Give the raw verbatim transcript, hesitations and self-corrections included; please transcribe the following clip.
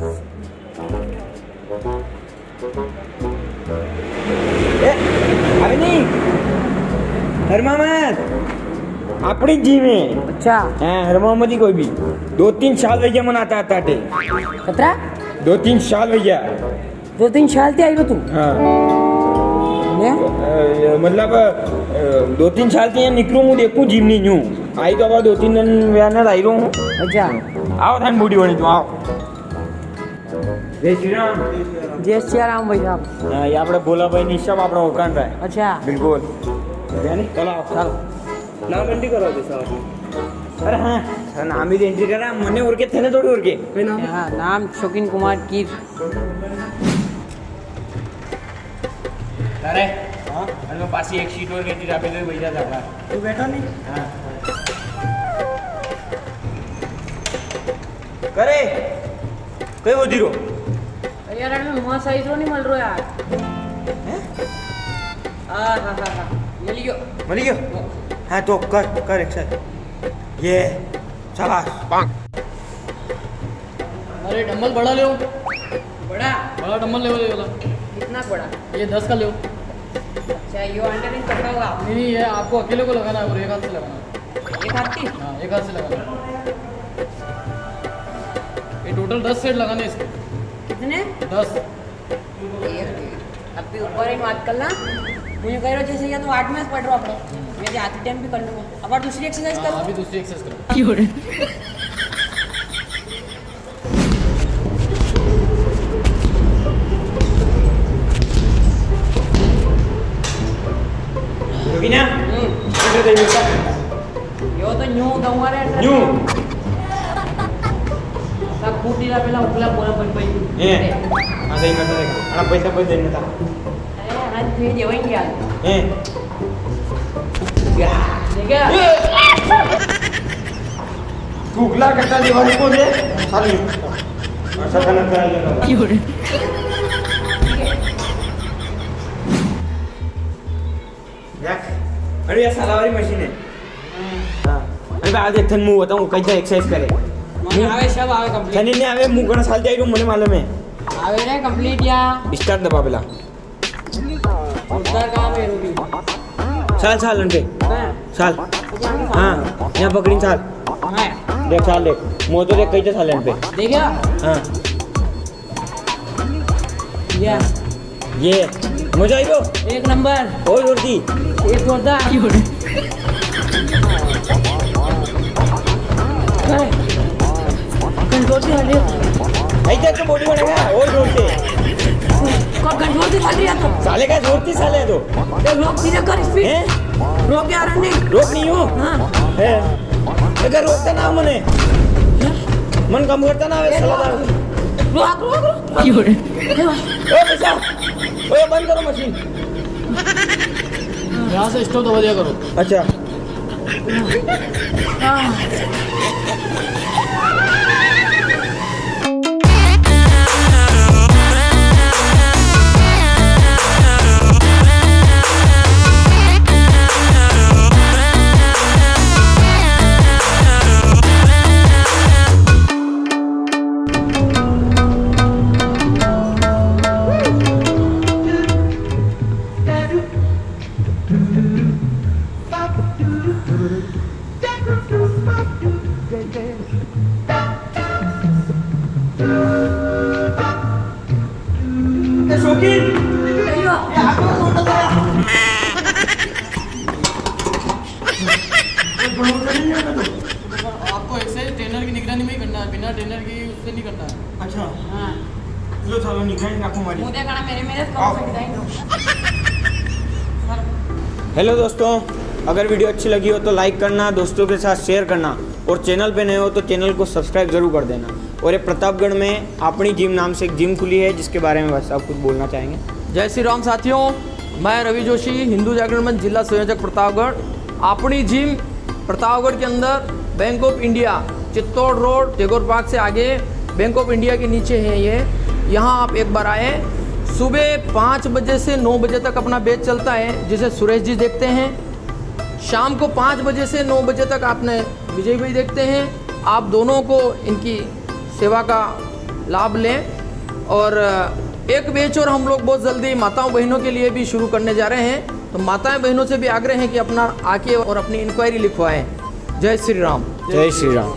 ए, अरे नहीं, हरमा मत, अपनी जिम है। अच्छा। हाँ, हरमा मत ही कोई भी। दो तीन साल वई ग्या मने आता आता टे। कतरा? दो तीन साल वई ग्या। दो तीन साल ती आई रो तू? हाँ। ने? अ, मतलब, अ, दो तीन साल ती यां निकलूं हूँ, देखूं जिम नी न्यू। आई तो अब दो तीन दिन व्या ने आई रो हूँ। अच्छा। आओ थाने बॉडी बनी तू, आओ। जय श्री राम। जय श्री राम भाई साहब। हाँ, ये आपणे भोला भाई ने सब आपणा ओळखाण रा है। अच्छा। बिल्कुल। यानी, चलो आओ। चलो। नाम एंट्री कराओ जी साहब। अरे हाँ, सर नाम ही तो एंट्री करा, मने ओळखे, थने थोड़ी ओळखे। कोई नाम? हाँ, नाम शौकीन कुमार कीर। अरे, हाँ? अरे पासी एक सीट और लेती, जापे तो बैठा था। तू बैठा नहीं? हाँ। करे, कई होती रो? अरे यार, अरे मैं साइज रो नहीं मिल रो यार। हैं? आ, हा, हा, हा। मिल गयो। मिल गयो? हाँ। हाँ, तो कर, कर एक्सरसाइज। ये, शाबाश। अरे, डंबल बड़ा ले। बड़ा? बड़ा डंबल ले, ये वाला। कितना बड़ा? ये दस का ले। अच्छा, ये अंडर नहीं पकड़ा होगा? नहीं, नहीं, ये आपको अकेले को लगाना है और एक हाथ से लगाना है। एक हाथ की? हाँ, एक हाथ से लगाना है। ये टोटल दस सेट लगाने हैं इसके। कितने? दस। एक मिनट। अभी ऊपर ही बात कर ला। मुझे कह रहे हो जैसे ये तो आठ में पड़ रहा अपना। मैं भी आधी टाइम भी कर लूंगा। अब और दूसरी एक्सरसाइज कर हाँ, लो। अभी दूसरी एक्सरसाइज करो। क्यों रे? योगिना? हम्म। किधर गई बेटा? यो तो न्यू दऊंगा रे, न्यू? सब फूटी ला पेला उपला बोला बन भाई। ए, आ गई मैं तो देखा। अरे पैसा पैसा देने था। अरे, आज तुझे देवेंगे आज। ए। या, देखा? थूकला कट्टा दीवार को दे, खाली। ऐसा खाना खाया जाता है। क्यों रे? देख, अरे ये साला वाली मशीन है। हाँ। अरे बा, आज एक थन मुंह बताऊं, कैसे एक्सरसाइज करे। मने आवे, सब आवे complete। थने नहीं आवे, मुंह घणा साल जाई रू, मने मालूम है। आवे रे complete या। Start दबा पेला। जोरदार काम है, रूबी। साल, साल, अंडे। हाँ। साल। हाँ, यहाँ पकड़ी साल। हाँ। देख, साल देख। मुंह तो देख, कई साल इन पे। देखा? हाँ। या। ये। मजा आई तो? एक नंबर। और जोर दी। एक जोरदार। कंट्रोल से हटे। ऐसे तो बॉडी बनेगा, और जोर से। को कंट्रोल से चल रहा तो। साले का जोर थी साले तो। ए, रोक धीरे कर स्पीड। हैं? रोक यार, नहीं। रोक नहीं हूँ। हाँ। है। अगर रोकता ना मने। मन कम करता ना, ए, साला रोक। रोक, रोक, रोक। क्यों रे? ए, भाई। ओ पैसा। ओ, बंद करो मशीन। यहाँ से स्टॉप दबा दिया करो। अच्छा। ए, शौकीन! भैया! ये हाथ में कौन सा है? ये भरोसा नहीं है तो। आपको ऐसे ट्रेनर की निगरानी में ही करना है, बिना ट्रेनर की उससे नहीं करना है। अच्छा। हाँ। लो, चलो, निगरानी रखो हमारी। मुझे कहना, मेरे, मेरे आओ। हेलो दोस्तों, अगर वीडियो अच्छी लगी हो तो लाइक करना, दोस्तों के साथ शेयर करना और चैनल पे नए हो तो चैनल को सब्सक्राइब जरूर कर देना। और ये प्रतापगढ़ में अपनी जिम नाम से एक जिम खुली है, जिसके बारे में भाई साहब कुछ बोलना चाहेंगे। जय श्री राम साथियों, मैं रवि जोशी, हिंदू जागरण मंच जिला संयोजक प्रतापगढ़। अपनी जिम प्रतापगढ़ के अंदर bank of India, Chittor road, Tagore park से आगे बैंक ऑफ इंडिया के नीचे है ये। यहाँ आप एक बार आए, सुबह पाँच बजे से नौ बजे तक अपना बैच चलता है, जिसे सुरेश जी देखते हैं। शाम को पाँच बजे से नौ बजे तक आपने विजय भाई देखते हैं। आप दोनों को इनकी सेवा का लाभ लें। और एक बैच और हम लोग बहुत जल्दी माताओं बहनों के लिए भी शुरू करने जा रहे हैं, तो माताएं बहनों से भी आग्रह है कि अपना आके और अपनी इंक्वायरी लिखवाएं। जय श्री राम। जय श्री राम।